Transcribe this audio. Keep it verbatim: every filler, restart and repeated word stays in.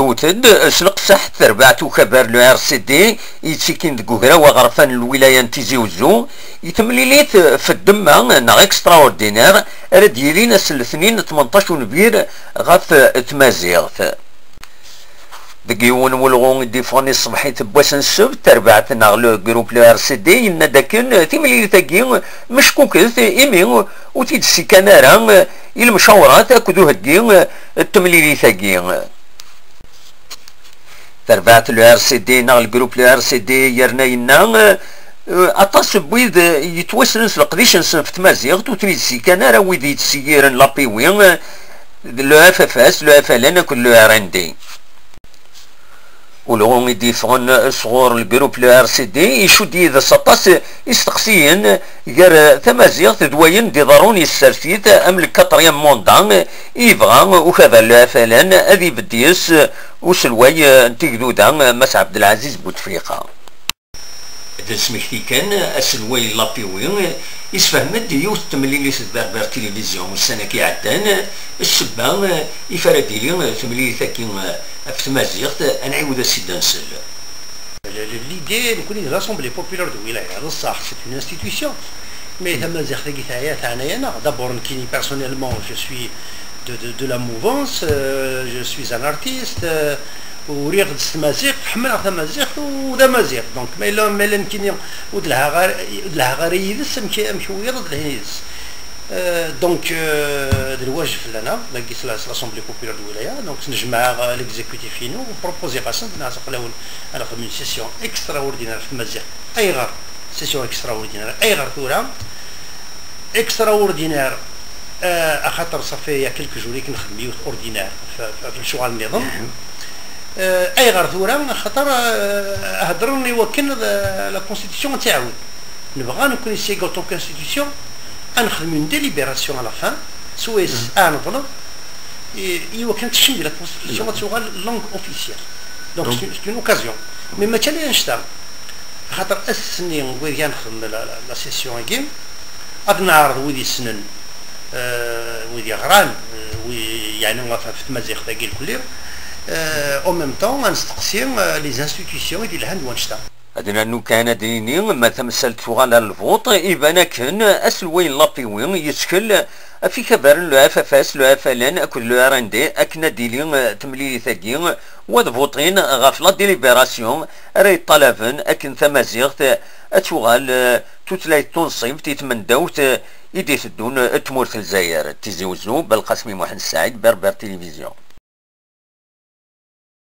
Tewwet-d s leqseḥ terbaɛt ukabar n le R C D yettikin deg ugraw aɣerfan n lwilaya n Tizi Uzzu, i temlilit f ddemma neɣ extraordinaire ara d-yilin ass n letnin tmenṭac unbir ɣef tmaziɣt. Deg yiwen n welɣu i d-yeffɣen i ṣṣbeḥit n wass n ssebt, terbaɛt neɣ le groupe le R C D yenna-d akken timlilit-agi meckuket imi ur t-id-ssikan ara i lemcawrat akked uheggi n temlilit-agi. Terbaɛt le R C D neɣ le groupe le R C D yerna yenna, eh, aṭas n wid yettwassnen s leqdic-nsen f tmaziɣt ur ten-id-ssikan ara wid yettṣeyyiren l'A P W, le F F S, le F L N akked le R N D. Ulɣu i d-yeffɣen sɣur le groupe le R C D icudd yid-s aṭas isteqsiyen gar tamaziɣt d wayen d-iḍerrun, yessers-it am le quatrième mandat i yebɣa ukabar le F L N ad ibedd yes uselway n Tigduda, Mass Abdelaziz Bouteflika. D asmekti kan, aselway n l'A P W yessefhem-d yiwet n temlilit d Berbère Télévision ussan-agi iɛeddan, ssebba ifa ara d-tili temlilit-agi ɣef tmaziɣt, ad nɛiwed ad s-id-nsel. L'idée, nekkni d l'Assemblée populaire de wilaya, d ṣṣeḥ, c'est une institution. Mais tamaziɣt-agi teɛya, teɛna-yaneɣ. D'abord, nekkini, personnellement, je suis de, de, de la mouvance, euh, je suis un artiste, euh, uriɣ-d s tmaziɣt, ḥemmleɣ tamaziɣt, u d amaziɣ. Donc, ma yella, ma yella nekkini ur d-lhaɣ ara, ur d-lhaɣ ara yid-s, amek, amek wiyaḍ ad lhin yid-s? Euh, donc, euh, d lwajeb fell-aneɣ, dagi s la, s l'Assemblée populaire de wilaya, donc, snejmaɛeɣ, euh, l'exécutif-inu, u propoziɣ-asen, nniɣ-as aql-awen ad nexdem une session extraordinaire f tmaziɣt. Ayɣer session extraordinaire? Ayɣer tura extraordinaire? Euh, axaṭer ça fait il y a quelques jours i k-nexdem yiwet ordinaire f, f, f lecɣal nniḍen. Euh, ayɣer tura? Axaṭer, euh, heddren i wakken d, la constitution ad tt-iɛawed. Nebɣa nekkni si la constitution ad nexdem une délibération à la fin, swayes ad neḍleb i, i wakken ad tekcem di la constitution, ad tuɣal langue officielle. Donc, c'est une, c'est une occasion. Mais mačči ala annect-a. Axaṭer ass-nni wid i nexdem la, la, la session-agi, ad neɛreḍ wid yessnen, euh, wid yeɣran, euh, wid yeɛni ɣef, ɣef tmaziɣt-agi lkulli, euh, en même temps ad nesteqsi, euh, les institutions i d-yelhan d wannect-a. Ad nernu kan ad d-nini, ma tamsalt tuɣal ar lvuṭ, iban akken aselway n l'A P W yettkel ɣef ikabaren le F F S, le F L N akked le R N D akken ad d-tili temlilit-agi, u ad vuṭin ɣef la délibération ara yeṭṭalaben akken tamaziɣt ad tuɣal d tutlayt tunṣibt i tmendawt i d-iteddun n tmurt n Lezzayer. Tizi Uzzu, Belqasmi Muḥend Saɛid, Berbère Télévision.